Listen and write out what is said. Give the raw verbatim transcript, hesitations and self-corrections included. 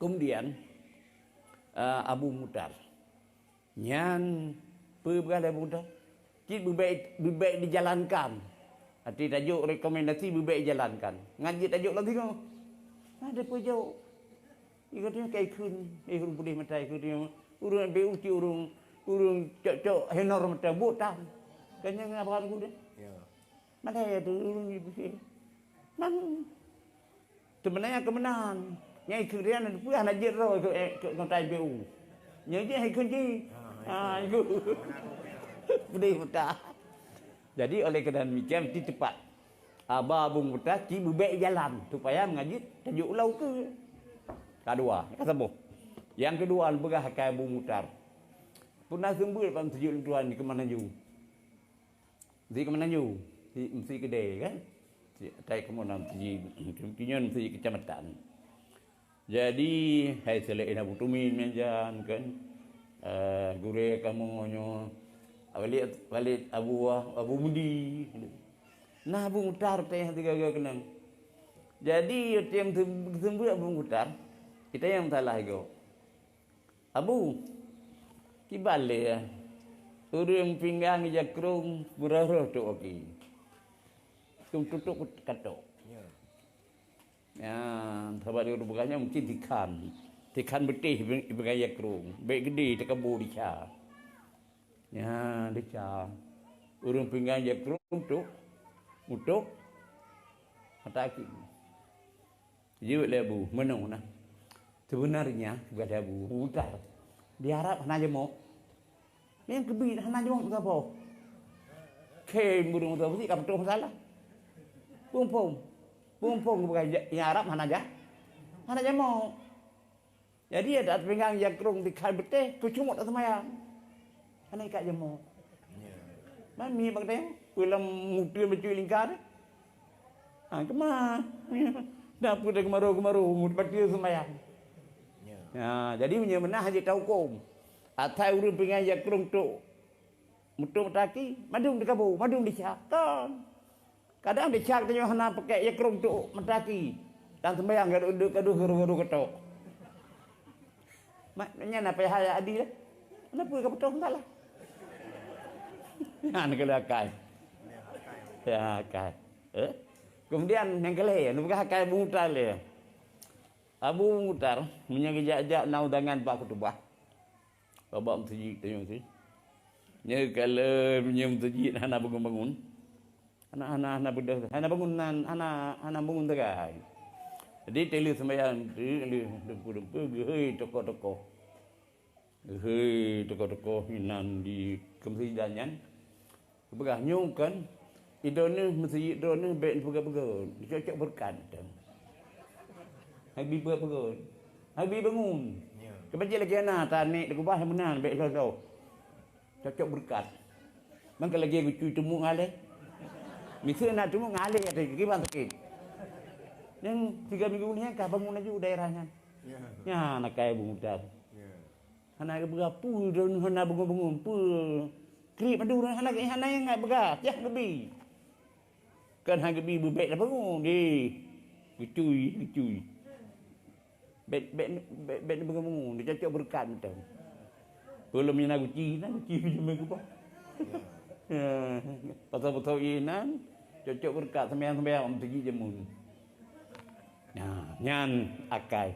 Kemudian, eh, Abu Mutar. Nyan peue peugah lé Abu Mutar? Cit beubek, beubek dijalankan. Arti tajok rekomendasi beubek dijalankan. Ngan jeuet tajok lom singoh. Ada peue jok. Ikot nyoe kai kheun, eh, ureuëng pudeh mata ikot nyoe. Ureuëng B U cit ureuëng, ureuëng cok-cok henor mata buet tan. Kan nyang abang aku deh. Ya. Mana ya tu ureuëng di pusing. Nang sebenarnya kemenangan. Nyai keudian peue hana jeuet roh ke, eh, ke ngon tai B U. Nyai je hai kunci. Ha, itu. Pudeh mata. Jadi oleh kerana demikian mesti tepat. Aba Abu Mutar ci beubek jalan supaya mengaji tajuk ulau ke. Kedua, ka saboh. Yang kedua, peugah akai Abu Mutar. Pernah seumbeuet bak meuseujid lôn tuan di Keumang Tanjong. Meuseujid Keumang Tanjong, meuseujid, meuseujid keudè kan? Meuseujid atai kamoe na meuseujid, meuseujid kecamatan. Jadi, hai selain Abu Tumin nyan kan, eh, gurèe kamoe nyoe, Walid, Walid Abu, Abu Mudi. Nah, Abu Mutar teuh sigaga keunong. Jadi, tiang seumbeuet Abu Mutar, kita nyang salah igoe. Abu, kiban lé, ureuëng pinggang jakrong beurôh-rôh tok aki. Tum tutup katok. Ya. Ya, sahabat di ureuëng peugah nyan mungkin tikhan. Tikhan beuteh ipeugah jakrong. Bèk geudeh takabô dica. Ya, dica. Ureuëng pinggang jakrong tok, mutok, mata aki. Jeuet lé Abu, meunoe na. Sebenarnya, kata Abu Mutar, di Arab hana jamok. Nyang keubiet hana jamok saboh. Khem burung saboh ka putôh masalah. Pumpung. Pumpung bukan ja-, nyang Arab hana ja-, hana jamok. Jadi ada pinggang jakrong di khan beuteh, keucumot lam seumayang. Hana ikat jamok. Ya. Man mi bak teng, pulang muteun bacut lingka teuh. Ha, keumah. Dah peue dah keumaru-keumaru, mut bacut seumayang. Ya. Ya, jadi meunyoe meunan hana jitahukôm. Asai ureuëng pinggang jakrong tok, mutok mata aki, mandum dikabô, mandum dica. Kan. Kadang dica tanyoe hana pakai jakrong tok mata aki. Dan seumayang gaduh-gaduh gaduh-gaduh ketok. Mak, nyan apa hal adil, eh? Kenapa kau betul salah? Nyan kalau akai. Ya, akai. Eh? Kemudian yang kelima, anu bukan akai Abu Mutar lé. Abu Mutar, meunyoe geujak-jak na undangan bak khutubah. Bak meuseujid tanyoe sih. Nyoe kalau meunyoe meuseujid hana bangun-bangun. Hana, hana, hana beudôh, hana bangun nan, hana, hana bangun sagai. Jadi, teulheueh seumayang, teulheueh dumpeue-dumpeue, geuhôi tokoh-tokoh. Geuhôi tokoh-tokoh inan di keumeusejidan nyan. Geupeugah nyoe kan, i droeneuh meuseujid droeneuh bèk neupeugah-peugah, neucok-cok beureukat teuh. Hana bi peugah-peugah. Hana bi bangun. Ya. Keubeujeuet lagèe na, tanek dikeubah meunan, bèk lhoh-lhoh. Cocok beureukat. Mangka lagèe geucui teumuk ngaleh. Miseue na teumuk ngaleh ateueh kiban sakét. Nyang tiga minggu nyan ka bangun laju daerah nyan. Ya. Nyan akai Abu Mutar. Ya. Hana geupeugah peue droeneuh hana bangun-bangun, peue. Kriet madu hana, hana nyang geupeugah, yah geubi. Kan hana geubi beubèk dah bangun, deh. Geucui, geucui. Bèk, bèk, bèk, bèk neubangun-bangun, neucocok beureukat mantong. Peulom nyang na guci, na guci jeuet meukeubah. Ya, pasal-pasal inan, cocok beureukat seumayang-seumayang meuseujid jameun. Nah, nyan akai.